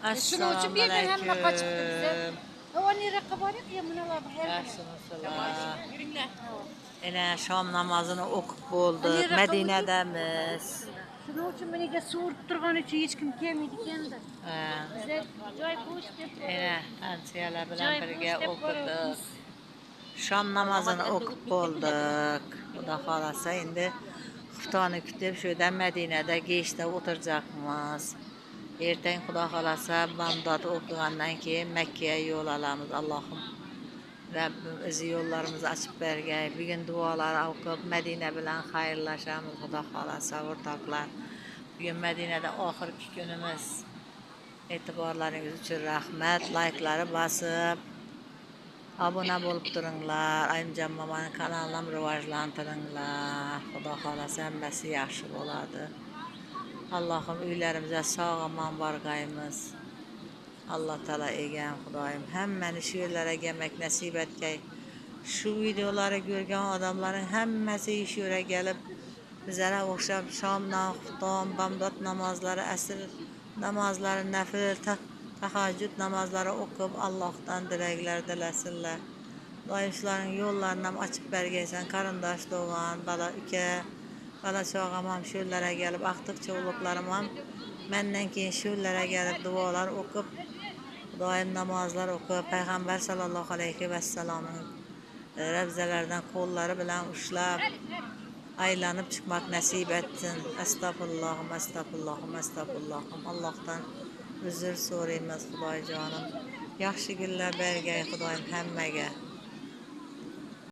Shuning uchun bu yerdan hamma qochibdi biza. O'n yilga borib, Yaxshimisizlar? Ene shom namozini o'qib bo'ldik. Madinadamiz. Shuning uchun buniga suv urib turgani uchun hech kim kelmaydi ekanda. Ha, Biza joy bo'sh deb ene ansiyalar bilan Joy birga bo'sh deb o'qidik. boryapmiz. Shom namozini o'qib bo'ldik. Xudo xohlasa, endi xuftoni kutib, shu yerda, Madinada gechda o'tirajaqmiz. Ertang, Xudo xohlasa, bomdod o'qigandan keyin Makkaga yo'l olamiz. Allohim, Rabbim o'zi yo'llarimizni ochib bergay. Bugun duolar o'qib, Madina bilan xayrlashamiz, Xudo xohlasa, o'rtoqlar. Bugun Madinada oxirgi kunimiz. E'tiborlaringiz uchun rahmat. Layklari bosib, obuna bo'lib turinglar. Ayimjon momani kanalini ham rivojlantiringlar. Xudo xohlasa, hammasi yaxshi bo'ladi. Allohim, uylarimizga sog' omon borg'aymiz. Alloh taolo egam, Xudoyim, hammani shu yerlarga kelmak nasib etgay. Shu videolarni ko'rgan odamlarning hammasi shu yerga kelib, bizlarga o'xshab shomdan, xufton, bomdod namozlari, asr namozlari, nafl, tahajjud namozlari o'qib, Allohdan dilaklar dilasinlar. Xudoyim, shularning yo'llarini ham ochib bergaysan. Qarindosh, tug'an, bola, uka, bola chog'am ham shu yerlarga kelib, aqtiq chug'luqlarim ham mendan keyin shu yerlarga kelib duolar o'qib, Xudoyim, namozlar o'qib, payg'ambar sollallohu alayhi vasallamning ravzalaridan qo'llari bilan ushlab aylanib chiqmoq nasib etsin. Astag'firullohim, astag'firullohim, astag'firullohim. Allohdan uzr so'raymiz, Xudoyjonim. Yaxshi kunlar bergay, Xudoyim, hammaga.